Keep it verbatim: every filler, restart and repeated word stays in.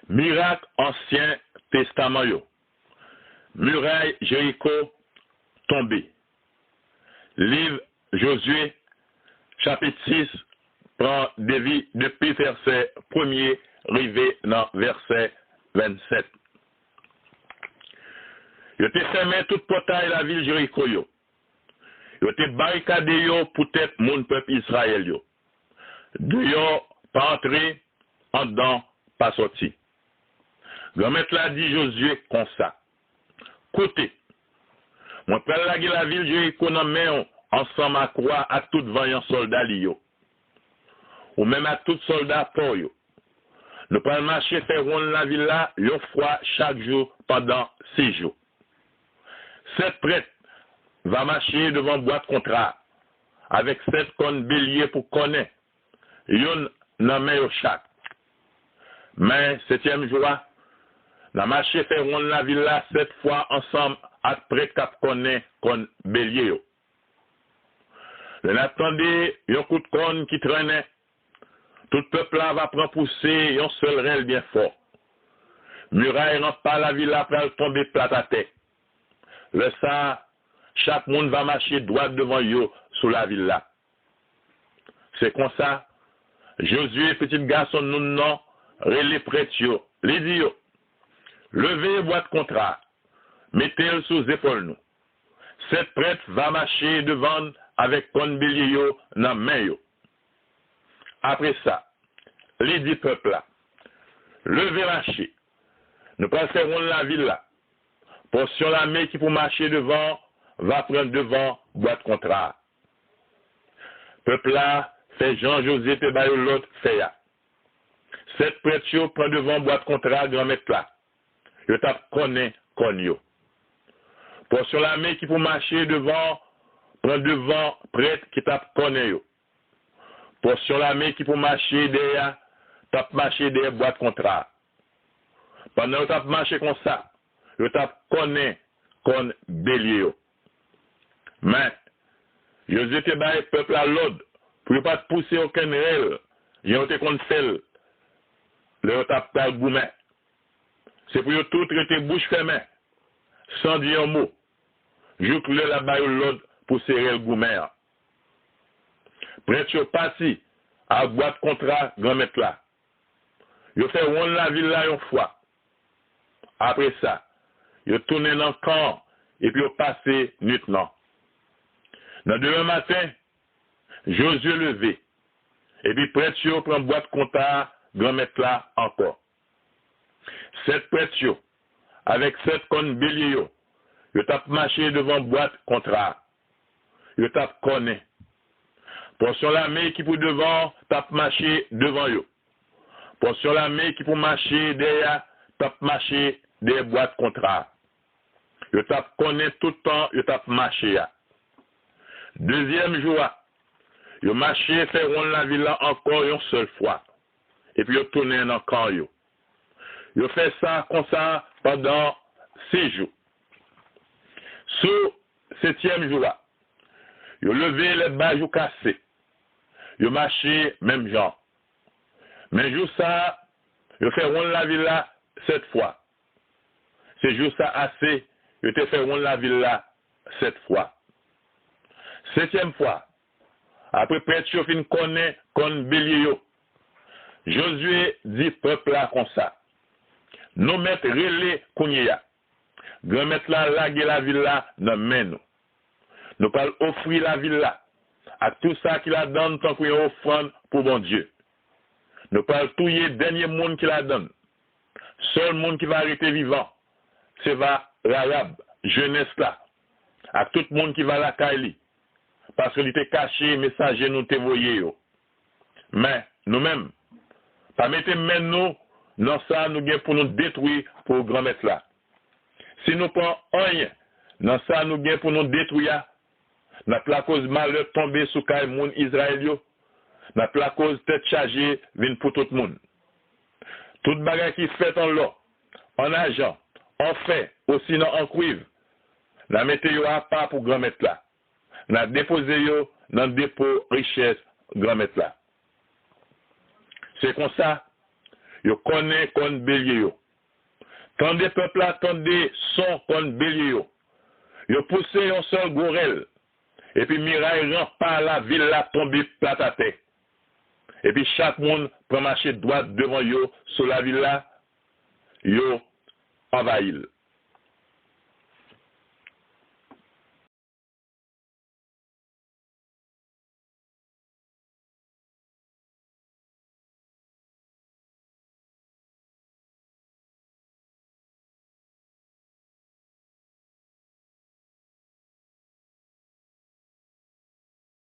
Mirak Ansyen Testaman yo. Miray Jeriko tonbe. Liv Jozye, chapit sis, pran devi depi vèsè premye rive nan vèsè vennsèt. Yo te fèmen tout pòtay lavil Jeriko yo. Yo te barikade yo poutèt moun pèp Izrayèl yo. Deyò pa antre, anndan pa sòti. Granmèt la di Jozye konsa, Koute, mwen pral lage lavil Jeriko nan men w ansanm ak wa ak tout vanyan sòlda li yo, ou menm ak tout sòlda pa w yo. Nou pral mache fè wonn lavil la yon fwa chak jou pandan sis jou. Sèt prèt va mache devan bwat kontra a, avèk sèt kòn belye pou kònen, youn nan men yo chak. Men setyèm jou a, n a mache fè wonn lavil la sèt fwa ansanm ak prèt k ap kònen kòn belye yo. Lè n ap tande yon kout kòn ki trennen, tout pèp la va pran pouse yon sèl rèl byen fò. Miray ranpa lavil la pral tonbe plat atè. Lè sa a, chak moun va mache dwat devan yo sou lavil la. Se konsa, Jozye, pitit gason Noun nan, rele prèt yo. Li di yo, Leve bwat kontra a, mete l sou zepòl nou. Sèt prèt va mache devan n avèk kòn belye yo nan men yo. Apre sa, li di pèp la, Leve mache! Nou pral fè wonn lavil la. Pòsyon lame ki pou mache devan va pran devan bwat kontra a. Pèp la fè jan Jozye te ba yo lòd fè a. Sèt prèt yo pran devan bwat kontra Granmèt la. Yo t ap kònen kòn yo. Pòsyon lame ki pou mache devan pran devan prèt ki t ap kònen yo. Pòsyon lame ki pou mache dèyè a t ap mache dèyè bwat kontra a. Pandan yo t ap mache konsa, yo t ap kònen kòn belye yo. Men, Jozye te bay pèp la lòd pou yo pa t pouse okenn rèl, jan yo te konn fè l lè yo t ap pral goumen. Se pou yo tout rete bouch fèmen, san di yon mo, jouk lè l ap ba yo lòd pou se rèl goumen an. Prèt yo pati ak bwat kontra Granmèt la. Yo fè wonn lavil la yon fwa. Apre sa, yo tounen nan kan an epi yo pase nuit lan. Nan demen maten, Jozye leve, epi prèt yo pran bwat kontra Granmèt la ankò. Sèt prèt yo, avèk sèt kòn belye yo, yo t ap mache devan bwat kontra a. Yo t ap kònen. Pòsyon lame ki pou devan an t ap mache devan yo. Pòsyon lame ki pou mache dèyè a t ap mache dèyè bwat kontra a. Yo t ap kònen tout tan yo t ap mache a. Dezyèm jou a, yo mache fè wonn lavil la ankò yon sèl fwa, epi yo tounen nan kan yo. Yo fè sa konsa pandan sis jou. Sou setyèm jou a, yo leve lè ba jou kase. Yo mache menm jan. Men jou sa a, yo fè wonn lavil la sèt fwa. Se jou sa ase yo te fè wonn lavil la sèt fwa. Setyèm fwa, apre prèt yo fin kònen kòn belye yo, Jozye di pèp la konsa, Nou mèt rele kounye a. Granmèt la lage lavil la nan men nou. Nou pral ofri lavil la ak tout sa ki ladan l tankou yon ofrann pou Bondye. Nou pral touye dènye moun ki ladan l. Sèl moun ki va rete vivan, se va Rarab, jenès la, ak tout moun ki va lakay li, paske li te kache mesaje nou te voye yo. Men, nou menm, pa mete men nou nan sa nou gen pou nou detwi pou Granmèt la. Si nou pran anyen nan sa nou gen pou nou detwi a, n ap lakoz malè tonbe sou kay moun Izrayèl yo, n ap lakoz tèt chaje vin pou tout moun. Tout bagay ki fèt an lò, an ajan, an fè, osinon an kwiv, n a mete yo apa pou Granmèt la. N a depoze yo nan depo richès Granmèt la. Se konsa, Yo kònen kòn belye yo. Tande pèp la, tande son kòn belye yo. Yo pouse yon sèl gwo rèl, epi miray ranpa lavil la tonbe plat atè. Epi chak moun pran mache dwat devan yo sou lavil la, yo anvayi l.